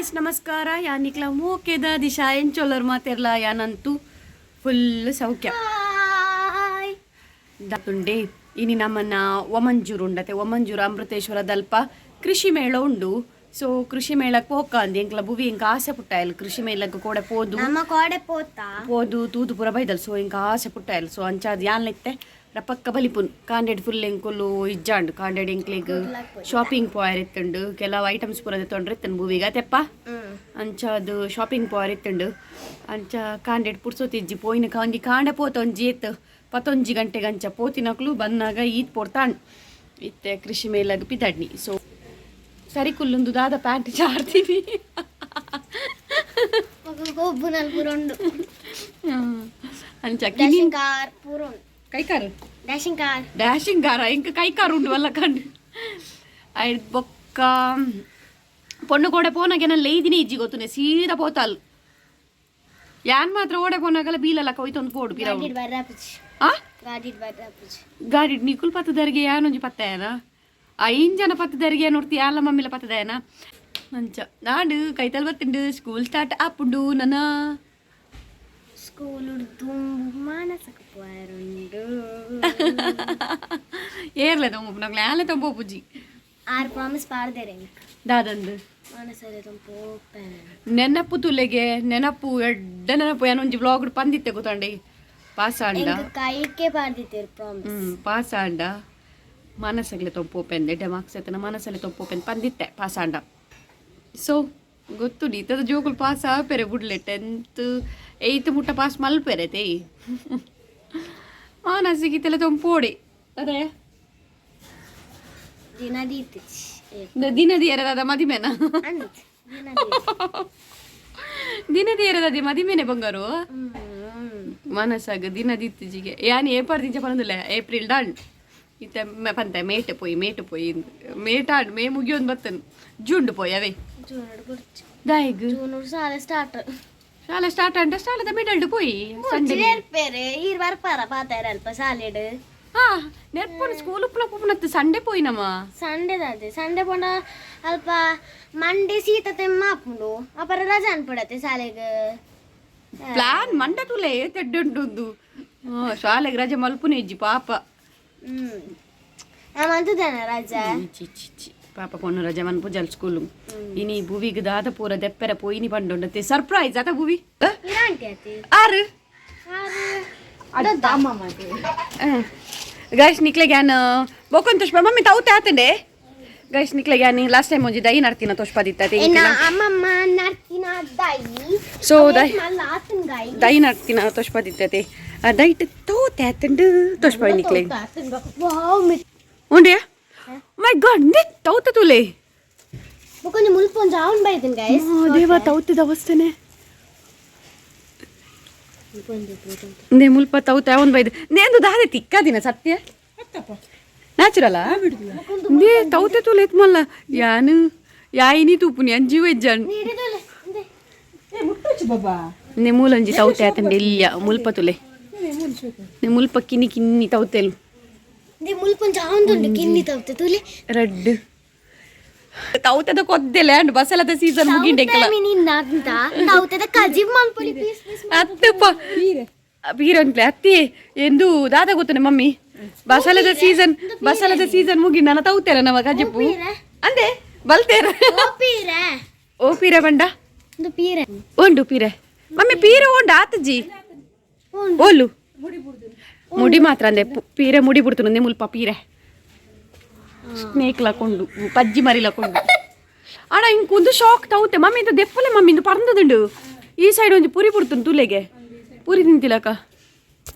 Hi ನಮಸ್ಕಾರ. ಯಾನಿಕ್ಲ ಮೋಕೆದ ದಿಶಾ. ಎಂಚೊಲ್ಲರ್ ಮಾತೆರ್ಲ? ಯಾನಂತೂ ಫುಲ್ ಸೌಖ್ಯ. ದಾತುಂಡೆ ಇನಿ ನಮ್ಮನ್ನ ಒಮಂಜೂರು ಉಂಡತೆ. ಒಮಂಜೂರು ಅಮೃತೇಶ್ವರ ದಲ್ಪ ಕೃಷಿ ಮೇಳ ಉಂಡು. ಸೊ ಕೃಷಿ ಮೇಳಕ್ಕೆ ಪೋಕ ಅಂದ್ ಎಂಕ್ಲ ಬುವಿ ಎಂಕ ಆಸೆ ಪುಟ್ಟಾಯಲ್. ಕೃಷಿ ಮೇಳಕ್ಕೆ ಕೋಡೆ ಪೋದು ನಮ್ಮ ಕೋಡೆ ಪೋತ. ಪೋದು ತೂದು ಪೂರ ಬೈದಲ್. ಸೊ ಎಂಕ ಆಸೆ ಪುಟ್ಟಾಯಲ್. ಸೊ ಅಂಚಾದ್ ಯಾನ್ಲೆತ್ತೆ ರಪಕ್ಕ ಬಲಿಪುನ್. ಕಾಂಡೆಡ್ ಫುಲ್ ಎಂಕುಲು ಇಜ್ಜಾಂಡ್. ಕಾಂಡೆಡ್ ಎಂಕ್ಲೆಗ್ ಶಾಪಿಂಗ್ ಪೋಯರ್ ಇತ್ತುಂಡು. ಕೆಲವು ಐಟಮ್ಸ್ ಪೂರ ತೊಂಡ್ರೆ ಇತ್ತುಂಡು ಬೂವಿಗ ತೆಪ್ಪ. ಅಂಚಾದ್ ಶಾಪಿಂಗ್ ಪೋಯರ್ ಇತ್ತುಂಡು. ಅಂಚ ಕಾಂಡೆಡ್ ಪುರ್ಸೊತಿಜ್ಜಿ. ಪೋಯಿನ ಒಂಜಿ ಕಾಂಡೆ ಪೋತ ಒಂಜಿ ಏತ್ 11 ಗಂಟೆಗೆ ಅಂಚ ಪೋತಿನಕ್ಲು ಬಂದಾಗ ಈತ್ ಪೋರ್ತಾಂಡ್. ಇತ್ತೆ ಕೃಷಿ ಮೇಲಾಗ ಪಿದಡ್ನಿ. ಸೊ ಸರಿ, ಕುಲ್ಲುಂದು ದಾದ ಪ್ಯಾಂಟ್ ಚಾರ್ತೀನಿ. ಗೊಬ್ಬುನಲ್ ಪೂರ ಉಂಡು. ಅಂಚ ಕಿನಿ. ಡ್ಯಾಶಿಂಗ್ ಕಾರ್ ಪೂರ ಉಂಡು. ಕೈಕಾರು. Dashing car. Dashing ಕಾರ. ಇಂಕ ಕೈಕಾರು ಉಂಡು ಅಲ್ಲ ಕಂಡು. ಐಡ್ ಬೊಕ್ಕ ಪೊಣ್ಣು ಕೋಡೆ ಪೋನಾಗ ನನ್ನ ಲೇದಿನೇ ಇಜ್ಜಿ ಗೊತ್ತುನೆ. ಸೀದಾ ಪೋತಾಲ್. ಯಾನ್ ಮಾತ್ರ ಓಡೆ ಪೋನಾಗಲ ಬೀಲಲ್ಲ ಕೊಯ್ತೊಂದು ಪೋಡು ಪಿರವು. ಗಾಡಿಡ್ ಬರ್ರಾಪುಜಿ. ಆ. ಗಾಡಿಡ್ ಬರ್ರಾಪುಜಿ. ಗಾಡಿ ನಿಕುಲ್ ಪತ್ತದರಿಗೆ ಯಾನೊಂಜಿ ಪತ್ತಾಯನ? ಐನ್ ಜನ ಪತ್ತದರಿಗೆ ನೋಡ್ತಿ. ಯಾಲ ಮಮ್ಮಿಲ ಪತ್ತದಾಯನ. ಅಂಚ ನಾಡು ಕೈತಲ್ ಬತ್ತುಂಡು. ಸ್ಕೂಲ್ ಸ್ಟಾರ್ಟ್ ಆಪುಂಡು ನನ. ಸ್ಕೂಲ್ ದುಂಬು ಮಾನಸಕ ಪೋಯರುಂಡು. ಏರ್ಲೆ ತೊಂಬ ಯಾಲೆ ತೊಂಬೋಪುಜಿ. ಆರ್ ಪ್ರಾಮಿಸ್ ಪಾಡ್ದೇರೆ ಎಂಕ್. ದಾದಂದು? ಮಾನಸರೆ ಪೋಪೆ. ನೆನಪು ತುಲೆಗೆ ನೆನಪು, ಎಡ್ಡೆ ನೆನಪು. ಏನೊಂಜಿ ವ್ಲಾಗ್ ಪಂದಿತ್ತೆ ಗೊತ್ತಂಡೆ, ಪಾಸ್ ಆಂಡ. ಎಂಕ್ ಕೈಕೆ ಪಾಡ್ದಿತ್ತೇರು ಪ್ರಾಮಿಸ್. ಪಾಸ್ ಆಂಡ ಮಾನಸಗ್ಲೆ ತೊಂಪೋಪೆಂದ್, ಎಡ್ಡೆ ಮಾರ್ಕ್ಸ್ ಎತ್ತನ ಮಾನಸಲೆ ತೊಂಪೋಪೆಂದ್ ಪಂದಿತ್ತೆ ಪಾಸ್ ಆಂಡ. ಸೊ ಗೊತ್ತು ಇತ್ತದ ಜೋಕುಲು ಪಾಸ್ ಆಪೆರೆ ಬುಡ್ಲೆ. 10th 8th ಮುಟ್ಟ ಪಾಸ್ ಮಲ್ಪೆರೆ ತೇಯ್. ಮಾನಸಿಗೆ ಇತ್ತೆಲ್ಲ ತೊಂಪೋಡೆ ಅದೇ. ದಿನ ದೀತಿಚಿ. ದಿನ ದಿಯರದಾದ ಮದಿಮೆನ? ಅಂದ್ ದಿನ ದೀತಿ. ದಿನ ದಿಯರದಾದಿ ಮದಿಮೆನೆ ಬಂಗಾರು. ಮನಸ್ಸಾಗ ದಿನ ದಿತ್ತಿಜಿಗೆ ಯಾನ್ ಏಪರ್ ದಿಂಚ ಪನೊಂದುಲ್ಲೆ ಏಪ್ರಿಲ್ ಡಾಂಡ್. ಇತ್ತೆ ಪಂತೆ ಮೇಟ್ ಪೋಯಿ, ಮೇಟ್ ಪೋಯಿ. ಮೇಟಾಂಡ್, ಮೇ ಮುಗಿಯೊಂದು ಬತ್ತನ್. ಜೂಂಡು ಪೋಯಿ ಅವೇ. ಜೂನ್ ಬುಡ್ಚಿ. ದಾಯಿಗ್? ಜೂನ್ ಶಾಲೆ ಸ್ಟಾರ್ಟ್. ಶಾಲೆ ಸ್ಟಾರ್ಟ್ ಅಂಡ ಶಾಲೆದ ಮಿಡಲ್ಡ್ ಪೋಯಿ ಸಂಡೆ. ನೆರ್ಪೇರೆ ಈರ್ ಬರ್ಪಾರ ಪಾತಾರ ಅಲ್ಪ ಶಾಲೆಡ್. ಹಾ, ನೆರ್ಪುನ ಸ್ಕೂಲ್ ಉಪ್ಪುನ ಪುಪ್ಪುನತ್ತು ಸಂಡೆ ಪೋಯಿನಮ್ಮ. ಸಂಡೆ ದಾದೆ? ಸಂಡೆ ಪೋಂಡ ಅಲ್ಪ ಮಂಡೆ ಶೀತ ತೆಮ್ಮ ಆಪುಂಡು. ಅಪರ ರಜಾ ಅನ್ಪಡತ್ತೆ ಶಾಲೆಗ್. ಪ್ಲಾನ್ ಮಂಡ ತುಲೆ ತೆಡ್ಡುಂಟುಂದು. ಶಾಲೆಗೆ ರಜೆ ಮಲ್ಪುನೆ ಇಜ್ಜಿ ಪಾಪ. ನಾ ರಜಾ. ಚಿ ಚಿ ಚಿ, ಪಾಪ ಪೊಣ್ಣು ರಜೆ ಮನ್ಪು ಜಲ್ ಸ್ಕೂಲ್. ಇನಿ ಭುವಿಗ್ ದಾದ ಪೂರ ದೆಪ್ಪೆರೆ ಪೋಯಿನಿ ಪಂಡುಂಡತೆ. ಸರ್ಪ್ರೈಸ್ ಅತ ಭುವಿ? ಇರಾಂಟಿ ಆತಿ. ಆರು. ಗೈಸ್, ನಿಕ್ಲೆಗ್ ಯಾನ್ ಬೊಕೊಂದು ತೋಷ್ಪ. ಮಮ್ಮಿ, ತೌತೆ ಆತಂಡೆ. ಗೈಸ್, ನಿಕ್ಲೆಗ್ ಯಾನ್ ಲಾಸ್ಟ್ ಟೈಮ್ ಒಂಜಿ ದೈ ನಡ್ತಿನ ತೋಷ್ಪದಿತ್ತ. ಅಮ್ಮಮ್ಮ ನಡ್ತಿನ ದೈ. ಸೊ ದೈ ಮಲ್ಲ ಆತನ್ ಗಾಯಿ. ದೈ ನಡ್ತಿನ ತೋಷ್ಪದಿತ್ತತೆ. ಆ ದೈಟ್ ತೋತೆ ಆತಂಡು. ತೋಷ್ಪ ನಿಕ್ಲೆಗ್. ವಾವ್. ಉಂಡ್ಯಾ? ಮೈ ಗಾಡ್, ನೆ ತೌತೆ ತುಲೆ. ಬೊಕೊಂಜಿ ಮುಲ್ಪ ಒಂಜಿ ಆವನ್ ಬೈದನ್ ಗೈಸ್. ದೇವ, ತೌತೆದ ಅವಸ್ಥೆನೆ. ನೇ ಮುಲ್ಪ ತೌತೆ ಅವನ್ ಬೈದು. ನೇಂದು ದಾದೆ ತಿಕ್ಕದಿನ ಸತ್ಯ ನ್ಯಾಚುರಲ್. ನೇ ತೌತೆ ತುಲೆ ಮಲ್ಲ. ಯಾನು ಯಾಯಿನಿ ತೂಪುನಿ ಅಂಜಿ ವೆಜ್ಜನ್. ನೆ ಮೂಲಂಜಿ ತೌತೆ ಆತಂಡೆ ಇಲ್ಲ ಮುಲ್ಪ ತುಲೆ. ನೆ ಮುಲ್ಪ ಕಿನ್ನಿ ಕಿನ್ನಿ ತೌತೆಲು. ದೆ ಮುಲ್ಪ ಒಂಜಿ ಆವೊಂದುಂಡು ಕಿನ್ನಿ ತೌತೆ ತುಲೆ. ರೆಡ್ ತೌತೆದ ಕೊದ್ದೆಲೆ ಅಂಡ್. ಬಸಲದ ಸೀಸನ್ ಮುಗಿಂಡೆ ಎಂಕಲ. ನಿನ್ನ ತೌತೆದ ಕಜಿಬ್ ಮಲ್ಪೊಲಿ ಪೀಸ್ ಪೀಸ್. ಅತ್ತಪ್ಪ ಪೀರಂತ್ಲೆ ಅತ್ತಿ ಎಂದು ದಾದ ಗೊತ್ತನೆ ಮಮ್ಮಿ. ಬಸಲದ ಸೀಸನ್, ಬಸಲದ ಸೀಸನ್ ಮುಗಿ ನನ್ನ ತೌತೆರ ನಮ್ಮ ಕಜಿಪು ಅಂದೆ ಬಲ್ತೇರ. ಓ ಪೀರೆ. ಓ ಪೀರೆ ಬಂಡ. ಒಂದು ಪೀರೆ. ಉಂಡು ಪೀರೆ ಮಮ್ಮಿ. ಪೀರೆ ಉಂಡು ಆತಜ್ಜಿ. ಉಂಡು. ಓಲು ಮುಡಿ ಮಾತ್ರ ಅಂದೆ. ಪೀರೆ ಮುಡಿ ಬಿಡ್ತು. ಮುಲ್ಪ ಪೀರೆ ಸ್ನೇಕ್ ಲಕೊಂಡು ಪಜ್ಜಿ ಮರಿ ಲಕೊಂಡು. ಅಣ್ಣ, ಇಂಕ್ ಒಂದು ಶಾಕ್ ತೌತೆ ಮಮ್ಮಿ. ಇದು ದೆಪ್ಪಲೆ ಮಮ್ಮಿ. ಇಂದು ಪರ್ಂದದುಂಡು. ಈ ಸೈಡ್ ಒಂಜಿ ಪುರಿ ಬಿಡ್ತು ತುಲೆಗೆ. ಪುರಿ ತಿಂತಿಲಕ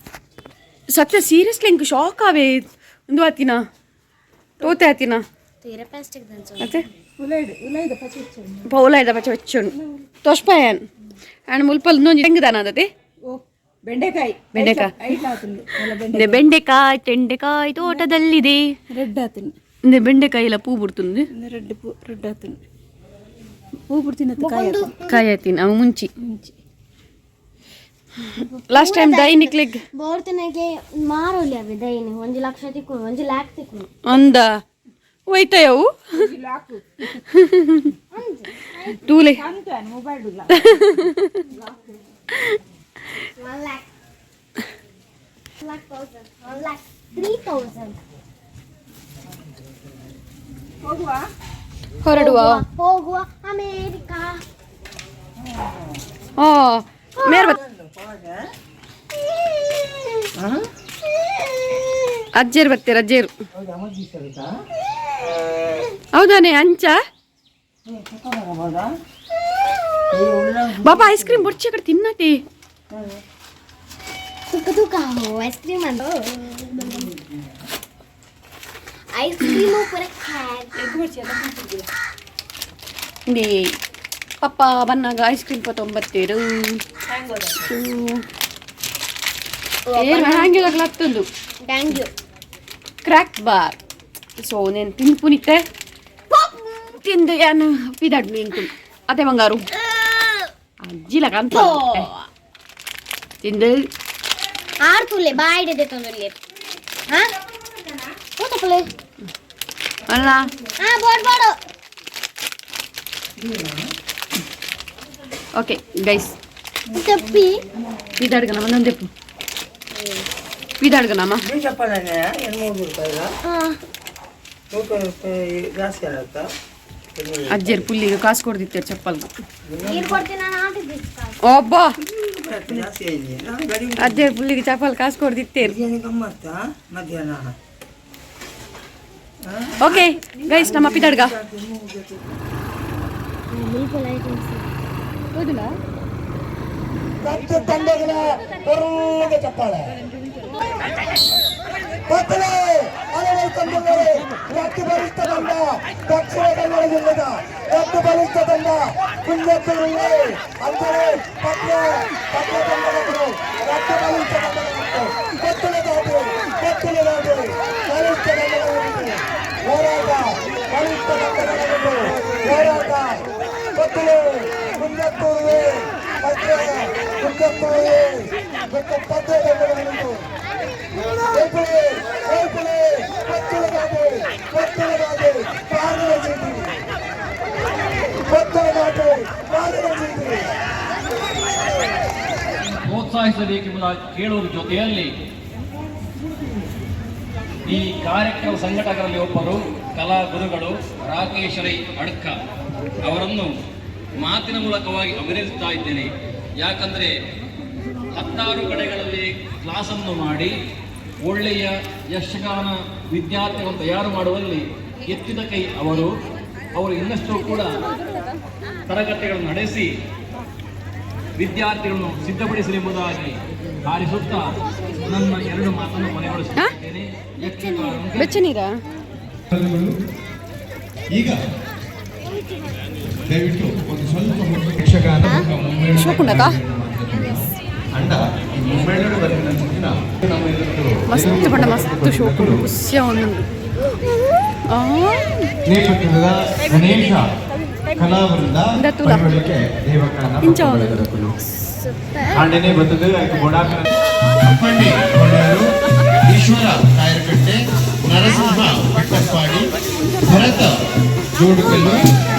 ಸತ್ಯ. ಸೀರಿಯಸ್ಲಿ ಇಂಕ್ ಶಾಕ್ ಆವೆ. ಒಂದು ಆತಿನ ತೋತೆ ಆತಿನ. ತೀರ ಪ್ಲಾಸ್ಟಿಕ್ ದಂಚ. ಅತ್ತೆ ಪೌಲಾಯ್ದ ಪಚ್ಚ വെಚ್ಚುಂಡು ತೊಷ್ಪಾಯನ್ ಅಂಡ್ ಮುಲ್ಪಲ್ ಇನ್ನೊಂಜಿ ಹೆಂಗದಾನ ಅದತೆ. ಬೆಂಡೆಕಾಯಿ. ಬೆಂಡೆಕಾಯಿ. ಐಟ್ ಆತುಂಡು ಮಲ್ಲ ಬೆಂಡೆ. ಬೆಂಡೆಕಾಯಿ ತೆಂಡೆಕಾಯಿ ತೋಟದಲ್ಲಿದೆ. ರೆಡ್ ಆತುಂಡು. ಇಂದೆ ಬೆಂಡೆಕಾಯಿ ಎಲ್ಲ ಪೂ ಬಿಡ್ತುಂದು. ರೆಡ್ ಪೂ, ರೆಡ್ ಆತುಂಡು. ಪೂ ಬಿಡ್ತಿನ ಕಾಯಿ ಆತುಂಡು. ಕಾಯಿ ಆತಿನ ಅವು ಮುಂಚಿ. ಮುಂಚಿ. ಲಾಸ್ಟ್ ಟೈಮ್ ದೈ ನಿಕ್ಲೆಗ್. ಬೋರ್ತನಗೆ ಮಾರೋಲಿ ಅವೆ ದೈನಿ. 1 ಲಕ್ಷ ತಿಕ್ಕು, 1 ಲ್ಯಾಕ್ ತಿಕ್ಕು. ಅಂದ ಹೋಯ್ತಾಯವು ತೂಲೆ. 1 lakh. 1 lakh thousand. 1,03,000. ಹೊರಡುವ. ಹೋಗುವ ಅಮೇರಿಕಾ. ಆ ಮೇರ್ ಅಜ್ಜೇರು ಬರ್ತೀರ ಅಜ್ಜೇರು. ಹೌದಾನೆ ಅಂಚ ಬಾಬಾ ಐಸ್ ಕ್ರೀಮ್ ಬುಡ್ಚಿ ಕಡೆ ತಿನ್ನತಿ. ತುಕ ತುಕ ಐಸ್ ಕ್ರೀಮ್ ಅಂತ ಐಸ್ ಕ್ರೀಮ್ ಪೂರ ಖಾರ್. ಇಂದೇ ಪಪ್ಪ ಬನ್ನಾಗ ಐಸ್ ಕ್ರೀಮ್ ತೊಂಬತ್ತೇರು ಏನು ಹ್ಯಾಂಗೆ ಹತ್ತೊಂದು. Thank you. Crack bar. So నేను ತಿನ್ಪುನಿತ್ತೆ ತಿಂದು ಏನು ಪಿದಾಡ್ನು ಇಂಕು ಅದೇ ಬಂಗಾರು ಅಜ್ಜಿಲ ಕಾಂತ ತಿಂದು. ಆರ್ ತುಲೆ ಬಾಯ್ಡೆ ತೊಂದರೆ. ಹಾ ಊಟಪ್ಪಲೆ. ಅಲ್ಲ. ಹಾ ಬೋಡ್ ಬೋಡು. Okay guys. ತಪ್ಪಿ. ಪಿದಾಡ್ಗನಮ್ಮ ನಂದೆಪ್ಪು ಪಿದಾಡ್ಗನಮ್ಮ. ನೀವು చెప్పాలనే ఎనిమిది రూపాయల ನೂಟ ರೂಪಾಯಿ ಜಾಸ್ತಿ ಆಗತ್ತಾ? ಅಜ್ಜೇರು ಪುಲ್ಲಿಗೆ ಕಾಸು ಕೊಡ್ದಿತ್ತೇರು ಚಪ್ಪಲ್. ನೀರು ಕೊಡ್ತೀನಿ ನಾನು ಆಟಿದ್ದು. ಒಬ್ಬ ಜಾಸ್ತಿ ಆಯ್ತು ನಾನು ಗಡಿ. ಅಜ್ಜೇರು ಪುಲ್ಲಿಗೆ ಚಪ್ಪಲ್ ಕಾಸು ಕೊಡ್ದಿತ್ತೇರು. ಬಿರಿಯಾನಿ ಗಮ್ಮತ್ತಾ ಮಧ್ಯಾಹ್ನ? ಓಕೆ ಗೈಸ್, ನಮ್ಮ ಪಿದಾಡ್ಗ. ಕತ್ತು ತಂಡಗಳ ಪೊರ್ಲುಗೆ ಚಪ್ಪಾಳೆ. ಪತ್ತಲೆ ಅಲವೈ ತಂಡಗಳೇ, ರಟ್ಟು ಬಲಿಷ್ಠ ತಂಡ ದಕ್ಷಿಣ ಕನ್ನಡ ಜಿಲ್ಲೆದ ರಟ್ಟು ಬಲಿಷ್ಠ ತಂಡ ಕುಂಜತ್ತೂರಲ್ಲಿ ಅಂದರೆ ಪತ್ರ ಪತ್ರ ತಂಡಗಳು ರಟ್ಟು ಬಲಿಷ್ಠ ತಂಡಗಳು. ಕೊತ್ತಲೆ ದಾಟಿ, ಕೊತ್ತಲೆ ದಾಟಿ ಬಲಿಷ್ಠ ತಂಡಗಳ ಹೋರಾಟ, ಬಲಿಷ್ಠ ತಂಡಗಳ ಹೋರಾಟ. ಕೊತ್ತಲೆ ಕುಂಜತ್ತೂರು, ಪತ್ರ ಕುಂಜತ್ತೂರು ಮತ್ತು ಪತ್ರ ತಂಡಗಳು. ರೇಪುಲೆ ರೇಪುಲೆ ಕೊತ್ತಲೆ ದಾಟಿ, ಕೊತ್ತಲೆ ದಾಟಿ ಪಾರಲ ಚೀಟಿ, ಕೊತ್ತಲೆ ದಾಟಿ ಪಾರಲ ಚೀಟಿ. ಪ್ರೋತ್ಸಾಹಿಸಬೇಕೆಂಬುದಾಗಿ ಕೇಳುವ ಜೊತೆಯಲ್ಲಿ ಈ ಕಾರ್ಯಕ್ರಮ ಸಂಘಟಕರಲ್ಲಿ ಒಬ್ಬರು ಕಲಾ ಗುರುಗಳು ರಾಕೇಶ್ ರೈ ಅಡ್ಕ ಅವರನ್ನು ಮಾತಿನ ಮೂಲಕವಾಗಿ ಅಭಿನಂದಿಸ್ತಾ ಇದ್ದೇನೆ. ಯಾಕಂದರೆ ಹತ್ತಾರು ಕಡೆಗಳಲ್ಲಿ ಕ್ಲಾಸನ್ನು ಮಾಡಿ ಒಳ್ಳೆಯ ಯಕ್ಷಗಾನ ವಿದ್ಯಾರ್ಥಿಗಳನ್ನು ತಯಾರು ಮಾಡುವಲ್ಲಿ ಎತ್ತಿದ ಕೈ ಅವರು. ಅವರು ಇನ್ನಷ್ಟು ಕೂಡ ತರಗತಿಗಳನ್ನು ನಡೆಸಿ ವಿದ್ಯಾರ್ಥಿಗಳನ್ನು ಸಿದ್ಧಪಡಿಸಲೆಂಬುದಾಗಿ ಹಾರಿಸುತ್ತಾ ನನ್ನ ಎರಡು ಮಾತನ್ನು ಕೊನೆಗೊಳಿಸುತ್ತಿದ್ದೇನೆ. ಯಕ್ಷಗಾನ ಬೆಚ್ಚ ನೀರಾ? ಈಗ ದಯವಿಟ್ಟು ಒಂದು ಸ್ವಲ್ಪ ಹೊತ್ತು ಯಕ್ಷಗಾನ ಮುಮ್ಮೇಳ ಶೋಕುಂಡಕ? ಅಂಡ ಈ ಮುಮ್ಮೇಳಡು ಬರ್ಪಿನ ನಮ್ಮ ಇದೊಂದು ಮಸ್ತ್ ಪಂಡ ಮಸ್ತ್ ಶೋಕುಂಡು, ಖುಷಿಯ ಒಂದುಂಡು ಆ. ನೇಪಥ್ಯದ ಗಣೇಶ ಕಲಾವೃಂದ ದತ್ತುಲ. ಪೈವಳಿಕೆ ದೇವಕಾನ ಇಂಚ. ಆಂಡನೆ ಬರ್ತದೆ ಆಯ್ತು ಬೋಡಾಕನ ಅಪ್ಪಂಡಿ ಹೊಡೆಯರು, ಈಶ್ವರ ಕಾಯರಕಟ್ಟೆ, ನರಸಿಂಹ ಬೆಟ್ಟಪ್ಪಾಡಿ, ಭರತ ಜೋಡುಕಲ್ಲು,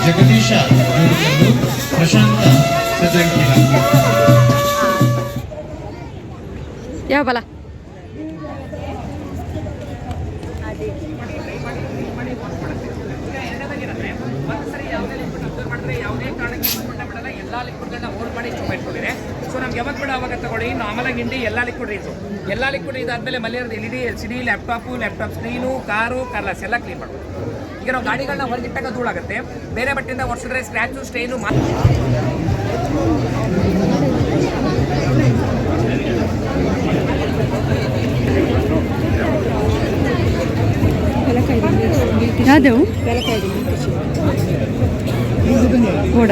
ಜಗದೀಶ ಜೋಡುಕಲ್ಲು, ಪ್ರಶಾಂತ ಸಜಂಕಿಲ. ಯಾವ ಬಲ? ಮಾಡಿದ್ರೆ ಯಾವುದೇ ಕಾರಣಕ್ಕೆ ಲಿಕ್ವಿಡ್ನ ಬಿಡಲ್ಲ. ಎಲ್ಲ ಲಿಕ್ವಿಡ್ಗಳನ್ನ ಹೋಲ್ಡ್ ಮಾಡಿ ಸ್ಟೋರ್ ಇಟ್ಕೊಂಡಿದೆ. ಸೊ ನಮ್ಗೆ ಯಾವಾಗ ಬೇಡ ಅವಾಗ ತಗೊಳ್ಳಿ. ನಾರ್ಮಲ್ ಆಗಿ ಇಂಡಿ ಎಲ್ಲ ಲಿಕ್ವಿಡ್ ಇದು ಎಲ್ಲ ಲಿಕ್ವಿಡ್ ಇದಾದ್ಮೇಲೆ ಮನೆಯಲ್ಲಿ LED, LCD, laptop, laptop screen, car, ಕಾರ್ಲಾಸ್ ಎಲ್ಲ ಕ್ಲೀನ್ ಮಾಡ್ಬೋದು. ಈಗ ನಾವು ಗಾಡಿಗಳನ್ನ ಹೊರಗಿಟ್ಟಾಗ ಧೂಳಾಗುತ್ತೆ. ಬೇರೆ ಬಟ್ಟೆಯಿಂದ ಒರೆಸಿದ್ರೆ ಸ್ಕ್ರ್ಯಾಚು, ಸ್ಟೈನು. ಯಾವ್ದವು ಬೋಡ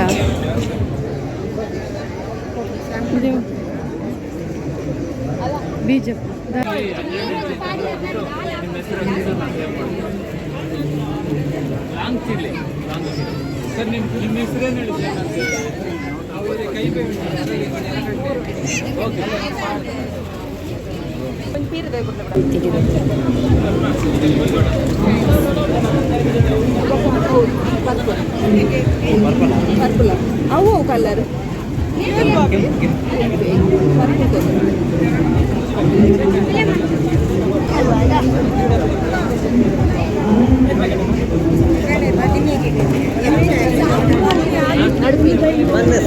ಇದು ಬೀಜ. ಸರ್, ನಿಮ್ಮ ನಿಮ್ಮ ಹೆಸರೇನು ಹೇಳಿ ಸರ್? ಅವರಿಗೆ ಕೈ ಓಕೆ. ಅವು ಕಲರ್.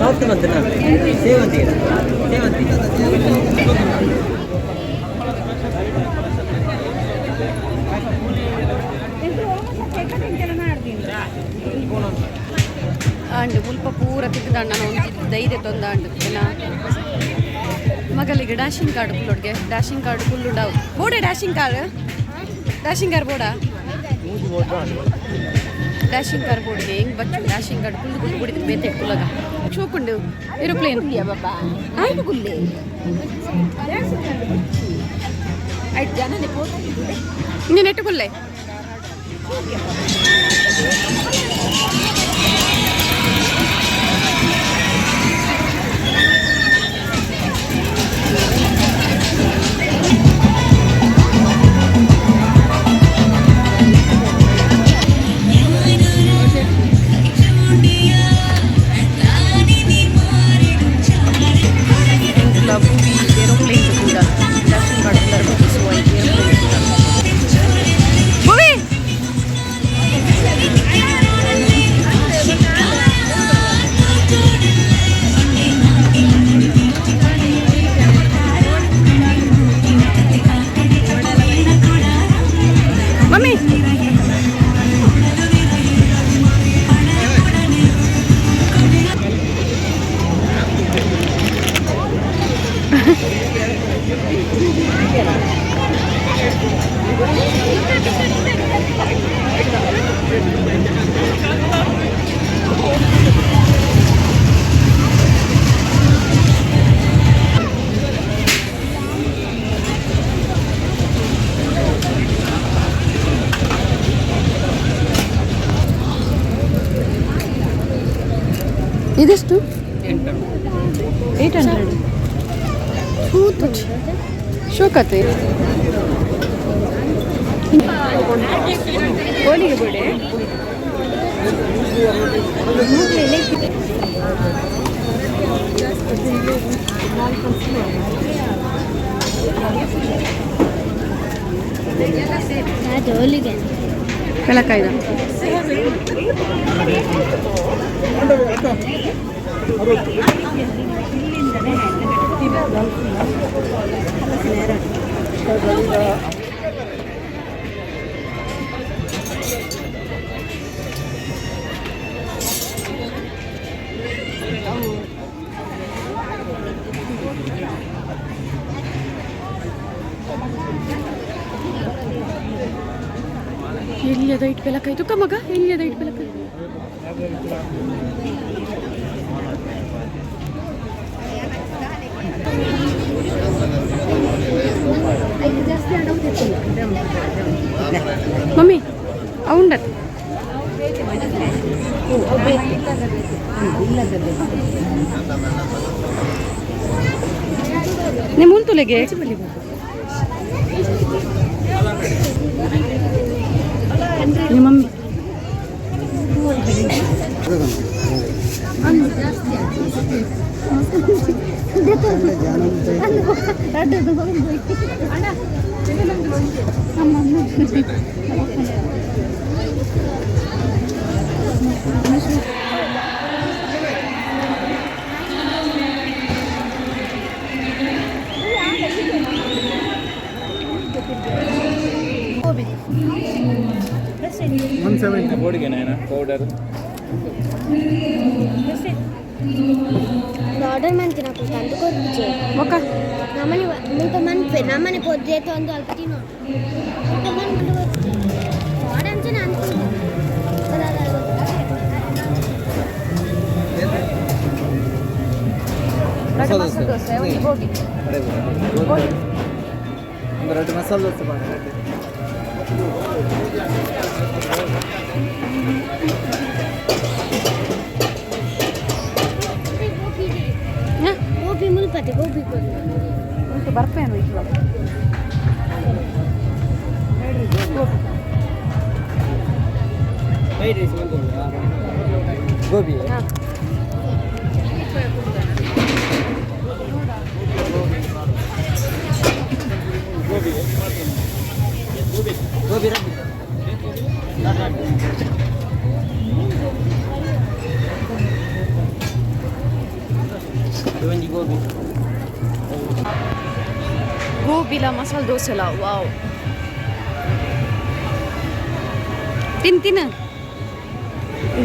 ಸಾಫ್ಟ್ ಮತ್ತೆ ಸೇವಂತಿಗೆ ಸೇವಂತಿಗೆ. ಅಂಡ್ ಮುಲ್ಪ ಪೂರ ತಿಕ್ಕದಾಂಡ ಒಂಜಿ ಧೈರ್ಯ ತೊಂದಾಂಡ್ ಏನ ಮಗಲಿಗೆ ಡ್ಯಾಶಿಂಗ್ ಕಾರ್ಡ್ ಕುಲ್ಲೊಡ್ಗೆ ಡ್ಯಾಶಿಂಗ್ ಕಾರ್ಡ್ ಕುಲ್ಲುಂಡಾವು ಬೋಡೆ ಡ್ಯಾಶಿಂಗ್ ಕಾರ್ ಡ್ಯಾಶಿಂಗ್ ಕಾರ್ ಬೋಡ ಡ್ಯಾಶಿಂಗ್ ಕಾರ್ ಬೋರ್ಡ್ಗೆ ಹೆಂಗ್ ಬಚ್ಚು ಡ್ಯಾಶಿಂಗ್ ಕಾರ್ಡ್ ಕುಲ್ಲು ಕುಲ್ಲು ಕುಡಿದು ಬೇತೆ ಕುಲ್ಲಗ ಶೋಕುಂಡು ಏರೋಪ್ಲೇನ್. ನೀನು ನೆಟ್ಟು ಕುಲ್ಲೆ. ಏರೋಪ್ಲೇನ್ ಕೂಡ ಡ್ಯಾಶಿಂಗ್ ಕಾರ್ಡ್ ಏರೋಪ್ಲೇನ್ ಭುವಿ. ಮಮ್ಮಿ, ಇದೆಷ್ಟು? 800. ಶೋಕತೆ ಹೋಲಿಗೆ ಬೋಡೆ. ಅದು ಹೋಲಿಗೆ. ಪೆಳಕಾಯ್ದ. ಎಲ್ಲಿ ಅದ ಇಟ್ಟು ಪೆಲಕಾಯಿ ತುಕ್ಕ ಮಗ? ಎಲ್ಲಿ ಅದ ಇಟ್ಟು ಪೆಲಕಾಯಿ? ಮಮ್ಮಿ, ಅವುಂಡತ್. ನಿಮ್ಮ ಉಂತುಲೆಗೆ ನಿಮ್ಮ ಮಮ್ಮಿ. ಬೋರ್ಡ್ಗೆ ಪೌಡರ್. ಆರ್ಡರ್ ಮಂತಿನ ತಂದು ಕೊರ್ಪುಜೆ. ಬೊಕ್ಕ. ನಮ್ಮನೆ ಮುಲ್ಪ ಮನ್ಪೆ ನಮ್ಮನೆ ಪೊದ್ದೆ ಒಂದು ಅಲ್ಪ ತಿನ್ನೋ ಮುಲ್ಪ ಮನ್ಪು ಆರ್ಡರ್ ಅಂಚನೆ ಅಂತು. ಮಸಾಲೆ ದೋಸೆ ಒಂದು ಬೋಟಿ. ಒಂದು ಎರಡು ಮಸಾಲೆ ದೋಸೆ ಮಾಡಿ. ಗೋಬಿ ಮುಲ್ಪತೆ ಗೋಬಿ ಕೊಡು. ಉಂಟು ಬರ್ಪೇನು ಇವಾಗ. Fried rice gobi. Gobi gobi gobi ಗೋಬಿಲ masala dosa ಲ ವಾವ್. ತಿನ್ ತಿನ್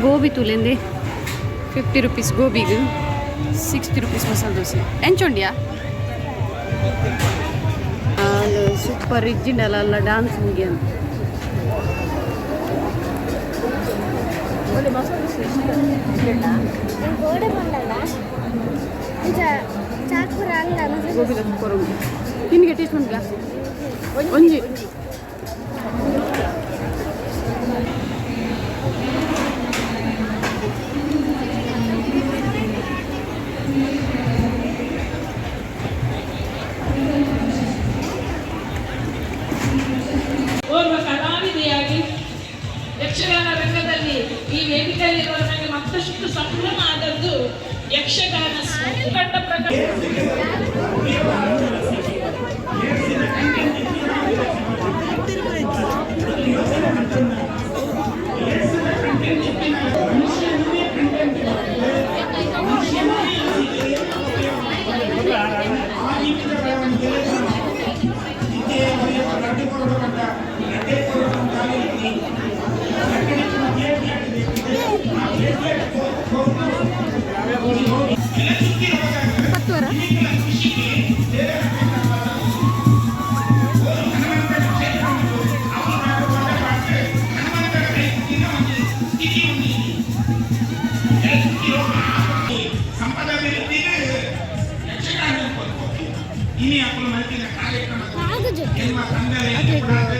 gobi ತುಲೆಂದೆ 50 rupees ಗೋಬಿಗೆ, 60 rupees masala dosa. ಎಂಚೊಂಡಿಯಾ super ಇಜ್ಜಿಂಡಲ್ಲ ಅಲ್ಲ ಡಾನ್ಸ್ ಮುಗಿಯನ್. ಗೋಡೆ ಬಂದಲ್ಲ ಚಾಕುರ ಅಲ್ಲ. ಗೋಬಿಲ ಸೂಪರ್ ಉಂಟು. ನಿನಗೆ ಟೇಸ್ಟ್ ಉಂಟಾ ಒಂಜಿ? ಓರ್ವ ಕಲಾವಿದೆಯಾಗಿ ಯಕ್ಷಗಾನ ರಂಗದಲ್ಲಿ ಈ ವೇದಿಕೆಯಲ್ಲಿರುವ ನನಗೆ ಮತ್ತಷ್ಟು ಸಂಭ್ರಮ ಆದದ್ದು ಯಕ್ಷಗಾನ ಕಂಡ ಪ್ರಕಾರ. ಪತ್ತುವರ.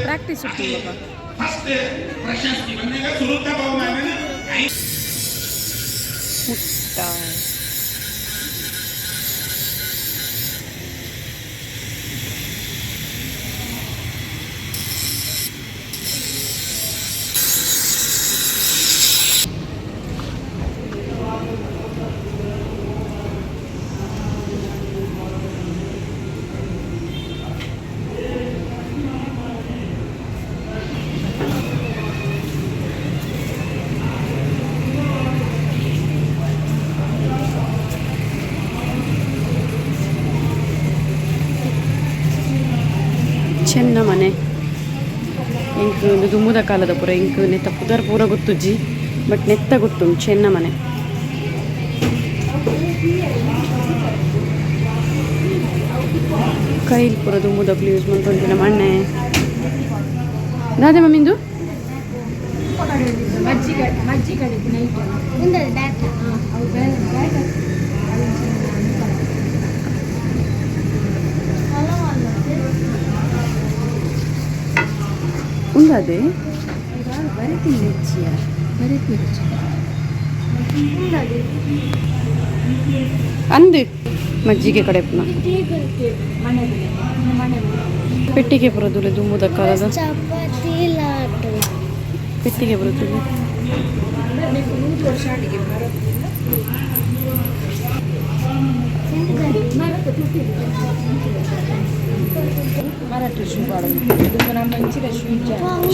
ಪ್ರಾಕ್ಟೀಸ್ ಮುಟ್ಟ. ಚೆನ್ನ ಮನೆ. ಎಂಕ್ ಒಂದು ದುಮ್ಮುದ ಕಾಲದ ಪೂರ ಎಂಕ್ ನೆತ್ತ ಪುದರ್ ಪೂರ ಗೊತ್ತುಜ್ಜಿ, ಬಟ್ ನೆತ್ತ ಗೊತ್ತು ಚೆನ್ನ ಮನೆ. ಕೈಲ್ ಪೂರ ದುಮ್ಮುದಕ್ಲು ಯೂಸ್ ಮಲ್ತೊಂದಿನ ಮಣ್ಣೆ ದಾದೆ ಮಮ್ಮಿಂದು. ಉಂದದೆ ಅಂದು ಮಜ್ಜಿಗೆ ಕಡೆ ಪುನಃ ಪೆಟ್ಟಿಗೆ ಬರೋದಿಲ್ಲ ದುಮ್ಮುದ ಕಾಲದ. ಚಪಾತಿ ಲಾಟು. ಪೆಟ್ಟಿಗೆ ಬರೋದಿಲ್ಲ.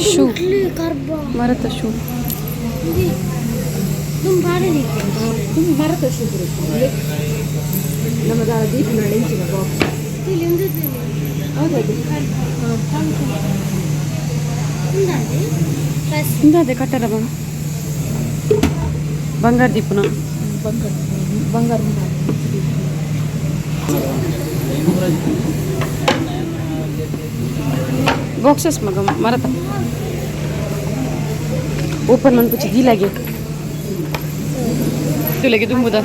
ಶೂ. ಕರ್ಬ. ಮರತ ಶೂ. ಇಂದಾದೆ ಕಟ್ಟಡ ಬಾ ಬಂಗಾರ ದೀಪನ. ಬಾಕ್ಸಸ್ ಮಗ ಮರತ ಓಪನ್ ಮನ್ಪುಚಿ ದೀಲಾಗೆ ತುಲೆಗೆ ದುಂಬುದ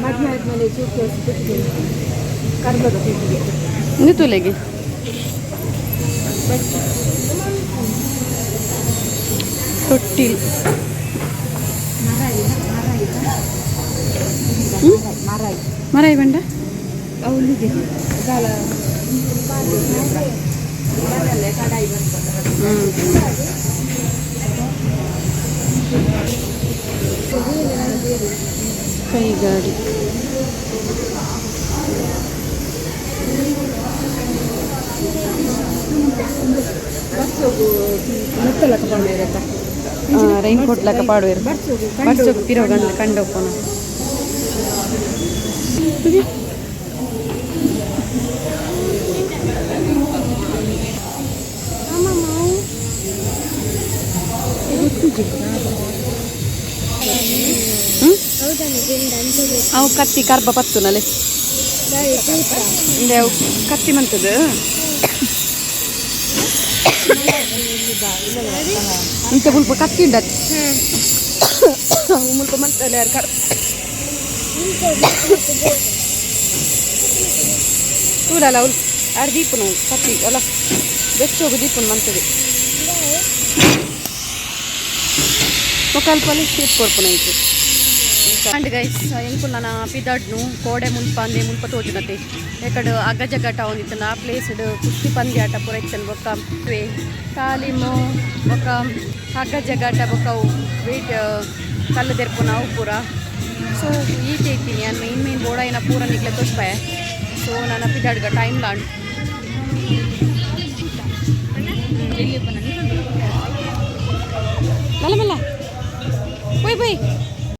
ಇಂದು ತುಲೆಗೆ ತೊಟ್ಟಿಲ್. ಮರಾಯಿ ಬಂಡ. ಕೈಗಾಡಿ. ರೈನ್ ಕೋಟ್ ಲೆಕ್ಕ ಪಾಡುವೆರ್. ಬರ್ಸೋಗು ಪಿರೋ ಗಂಡ ಕಂಡೋಪುನ. ಅವು ಕತ್ತಿ ಕರ್ಬ ಪತ್ತುನಲೆ. ಇಂದೆ ಅವು ಕತ್ತಿ ಮಂತದು. ಇಂಚ ಮುಲ್ಪ ಕತ್ತಿ ಉಂಡ, ಅವು ಮುಲ್ಪ ಮಂತಲೆ ಯಾರು ಕರ್ ತೂಲಲ್ಲ ಅವ್ಲು ಆರ್ ದೀಪುನು ಕತ್ತಿ ಅಲ್ಲ ಬೆಚ್ಚೋಗು ದೀಪುನು ಮಂತದೆ. ಮುಖಲ್ಪಲ್ಲಿ ಶೇಪ್ ಕೊರ್ಪುನ ಐತೆ. ಅಂಡ್ ಗೈಸ್, ಎಂಕುಲು ನನ ಪಿದಡ್ನು ಕೋಡೆ ಮುಲ್ಪ ಅಂದೆ ಮುಲ್ಪ ತೋಜುನತೆ. ಎಕಡ್ ಅಗ್ಗಜಗಟ ಒಂದಿತ್ತನ ಆ ಪ್ಲೇಸ್ ಕುಸ್ತಿ ಪಂದ್ಯಾಟ ಪೂರ ಇತ್ತನ್. ಬೊಕ್ಕ ತಾಲೀಮು ಬೊಕ್ಕ ಹಗ್ಗ ಜಗ್ಗಾಟ ಬೊಕ್ಕ ವೇಟ್ ಕಲ್ಲು ದೆರ್ಪುನ ಅವು ಪೂರ. ಸೊ ಈತೆ ಇತ್ತೀನಿ ನಾನು ಮೇನ್ ಮೇನ್ ಬೋಡಾಯಿನ ಪೂರ ನಿಕ್ಲೆ ತೋಜ್ಪಾಯ. ಸೊ ನನ್ನ ಪಿದಾಡ್ಗ ಟೈಮ್ ಲಾಂಡ್. ಮೆಲ್ಲ ಮೆಲ್ಲ, ಪೋಯ್ ಪೋಯ್.